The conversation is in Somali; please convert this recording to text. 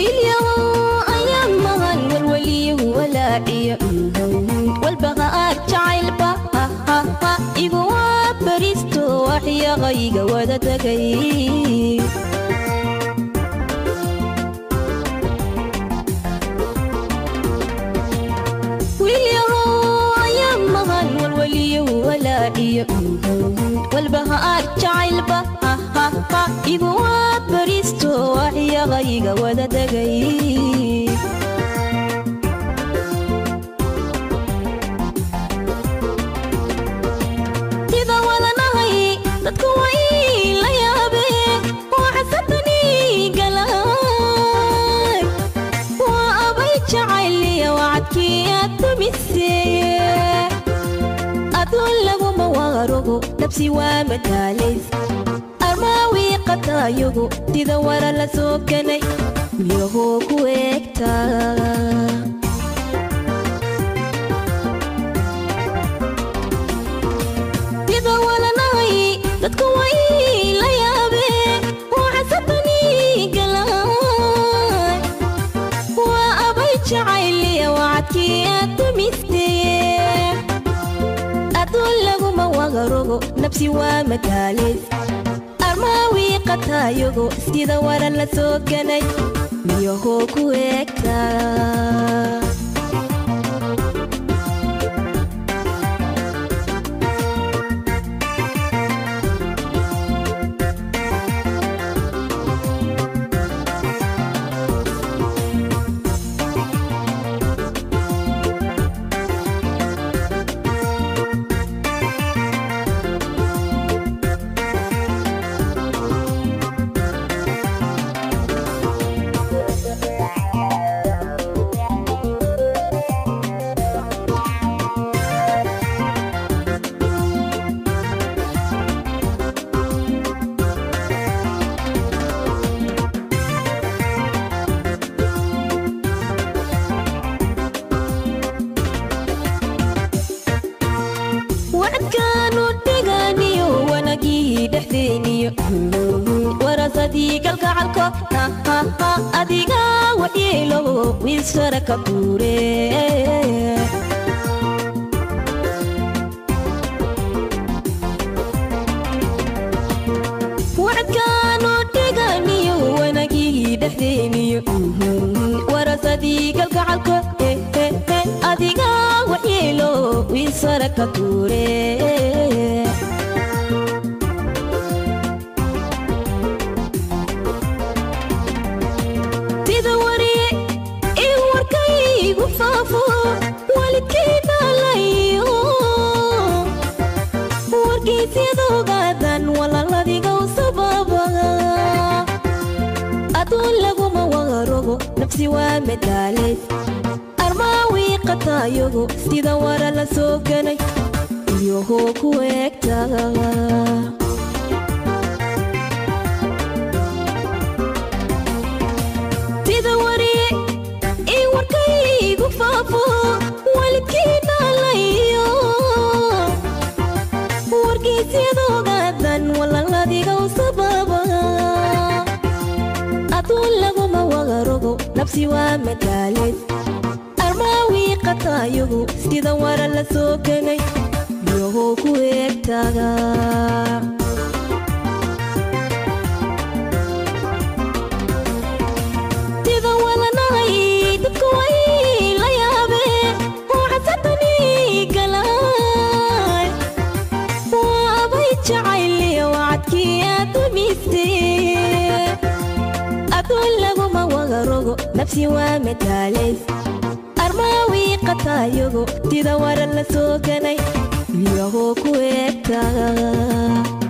Wiilyahow ayamahan walwaliyo walaaciyo walbaha jacaylba igu waa baristo waxyaqayga wada tagay. Wiilyahow ayamahan walwaliyo walaaciyo walbaha jacaylba igu waa baristo waxyaqayga wada tagay. Sida wadanahay dadku way la yaabeen, waa xasatani galay, waa abay jacayliya wacadkii aad tumisee. Aduun laguma warogo nabsi waa mataalays armaawi qatayagu sida wara la soo kanay miyahoo ku egtaa. Sida walanahay dadku way la yaabeen, waa xasatani galay, waa abay jacayliya wacadkii aad tumistee. Aduun laguma wagarogo nabsi waa mataalays armaawi qatayago sida wara la soo kanay miyahoo ku egtaa. Wacdkaanu dhiganiyo wanagii dhexdeeniyo warasadii kalgacalko adiga waxyeelo wiilsara ka tuure. Wacdkaanu dhiganiyo wanagii dhexdeeniyo warasadii kalgacalko adiga waxyeelo wiilsara ka tuure. Sida wariye in warkaygu faafo waalidkii dhalayo wargeysyada ogaadan walaaladiga u sababa. Aduun laguma warogo nafsi waa mataalays armaawi qatayago sida wara la soo ganay iyahoo ku egtaa. Sida wariye in warkaygu faafo waalidkii dhalayo wargeysyada ogaadan walaaladiga u sababa. Aduun laguma wagarogo nafsi waa mataalays armaawi qatayagu sida wara la soo kanay miyahoo ku egtaga. Sida walanahay dadku way la yaabeen, waa xasatani galay, waa abay jacayliya wacadkii aad tumistee. Aduun laguma wagarogo nafsi waa mataalays armaawi qatayago sida wara la soo kanay miyahoo ku egtaa.